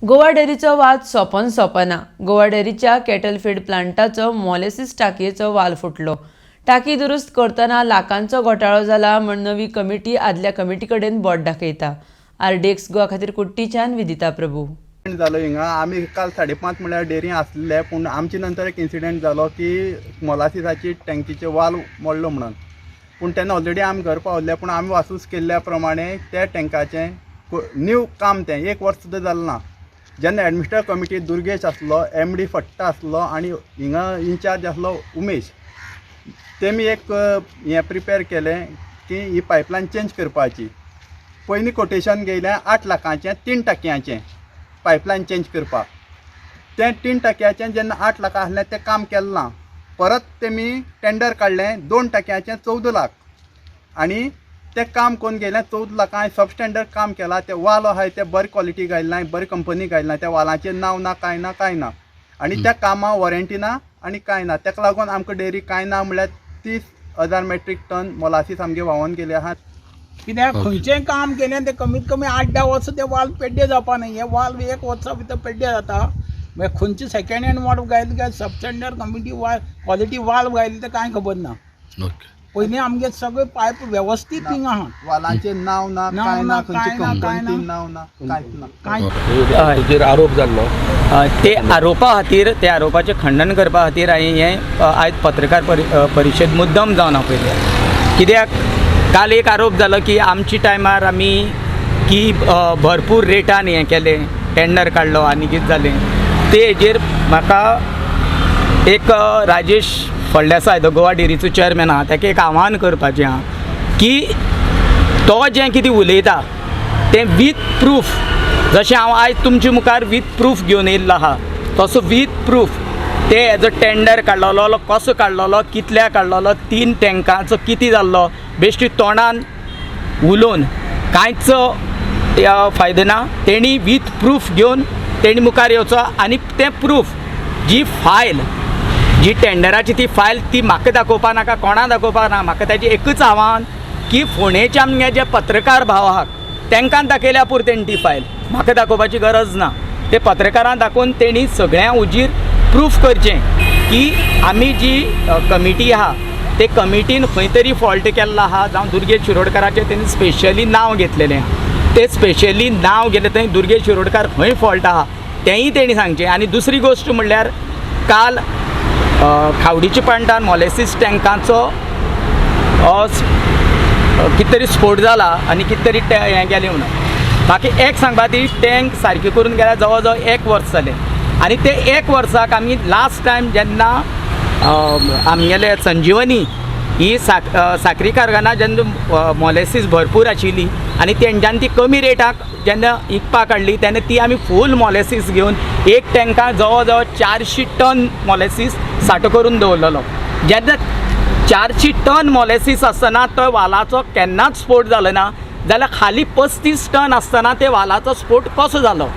गोवा डेअरीचो वाद सोंपोन सोंपना. Goa डेअरीच्या cattle feed प्लांटाचो मोलेसीस टाकयेचो वाल फुटलो. टाकी दुरुस्त करतना लाखांचो घोटाळो जाला म्हूण नवी कमिटी आदल्या कमिटी कडेन बोट दाखयता. आरडीएक्स गोवा खातीर कुट्टीच्यान विदिता प्रभू. जालो हिंगा आमी काल 5:30 म्हळ्यार डेअरी आसले, पूण आमचे नंतर एक इन्सिडंट जालो की मोलासिसाची टँकीचे वाल मोडलो म्हणून. पूण तेन्ना ऑलरेडी आमी घर पावल्ले, पूण आमी वासूस केल्ल्या प्रमाणे त्या टँकाचें न्यू काम तें एक वर्स सुद्दां जालें ना. जेन्ना एडमिनिस्ट्रेटर कमिटी दुर्गेश आसलो, एमडी फट्टा आसलो आनी हिंगा इन्चार्ज आसलो उमेश, तेमी एक हें प्रिपेर केलें की ही पायपलायन चेंज करपाची. पयलीं कोटेशन घेयलें 8 लाखांचें 3 टाकयांचें पायपलायन चेंज करपाक. तें 3 टाकयाचें जेन्ना 8 लाखां आसलें तें काम केलें ना. परत तेमी टेंडर काडलें 2 टाकयाचें 14 लाख आनी तें काम करून गेलें 14 लाखां. सबस्टँडर्ड काम केलां. तें वाल आहाय तें बरी क्वॉलिटी घायलें ना, बरी कंपनी घायलें ना. त्या वालाचें नांव ना, कांय ना, कांय ना आनी त्या कामाक वॉरंटी ना आनी कांय ना. ताका लागून आमकां डेअरी कांय ना म्हणल्यार 30,000 मेट्रीक टन मोलासीस आमगे व्हांवोन गेले आहा. कित्याक खंयचेंय काम केलें तें कमीत कमी 8-10 वर्सां तें वाल पेड्डे जावपा न्हय. हें वाल एक वर्सा भितर पेड्डे जाता. मागीर खंयचे सेकेंड हँड वाल घायले काय सबस्टँडर्ड कमिटी वाल क्वॉलिटी वाल घायले तें कांय खबर ना. पयलीं आमगे सगळे पायप वेवस्थीत थिंगा आहा. वालाचें नांव ना, नांव कांय ना, ना, खंयची कांय ना, कांय कंपनी ना. नांव ना, कांयच ना. कांय. तुजेर आरोप जाल्लो ते आरोपा खातीर, ते आरोपाचें खंडन करपा खातीर हांवें हें आयज पत्रकार परिशद मुद्दम जावन आपयल्या. कित्याक काल एक आरोप जालो की आमची टायमार आमी की भरपूर रेटान हें केलें, टेंडर काडलो आनी कितें जालें. ते हेजेर म्हाका एक राजेश फळदेसाय, तो गोवा डेरीचो चेअरमॅन आहा, ताका एक आव्हान करपाचें आहा की तो जें कितें उलयता तें वीथ प्रूफ, जशें हांव आयज तुमचे मुखार वीथ प्रूफ घेवन येयल्लो आहा, तसो वीथ प्रूफ ते हेजो टेंडर काडलेलो, कसो काडलेलो, कितल्या काडलेलो, 3 टँकांचो कितें जाल्लो, बेश्टी तोंडान उलोवन कांयच फायदो ना. तेणी वीथ प्रूफ घेवन तेणी मुखार येवचो आनी तें प्रूफ जी फायल जी टेंडराची ती फायल ती म्हाका दाखोवपा नाका, कोणा दाखोवपा ना. म्हाका ताजें एकूच आव्हान की फोंडेचे आमगे जे पत्रकार भाव आहात तांकां दाखयल्या पुरो तेणी ती फायल, म्हाका दाखोवपाची गरज ना. ते पत्रकारांक दाखोवन तेणी सगळ्यां हुजीर प्रूफ करचें की आमी जी कमिटी आहा ते कमिटीन खंय तरी फॉल्ट केल्लो आहा. जावं दुर्गेश शिरोडकाराचें तेणी स्पेशली नांव घेतलेलें आहा, ते स्पेशली नांव घेतलें थंय दुर्गेश शिरोडकार खंय फॉल्ट आहा तेंय तेणी सांगचें. आनी दुसरी गोश्ट म्हणल्यार काल खावडीच्या प्लांटान मोलेसीस टँकाचो कितें तरी स्फोट जाला आनी कितें तरी हें गेलें म्हणून. बाकी एक सांगपा ती टँक सारकी करून गेल्यार जवळ जवळ 1 वर्स जालें आनी ते 1 वर्साक आमी लास्ट टायम जेन्ना आमगेले संजिवनी ही साकरी कारखाना जेन्ना मोलेसीस भरपूर आशिल्ली आनी तेंच्यान ती कमी रेटाक जेन्ना विकपाक हाडली तेन्ना ती आमी फूल मोलेसीस घेवन एक टँका जवळ जवळ 400 टन मोलेसीस सांठो करून दवरलेलो. जेन्ना 400 टन मोलेसीस आसतना तो वालाचो केन्नाच स्फोट जालो ना, जाल्यार खाली 35 टन आसतना ते वालाचो स्फोट कसो जालो?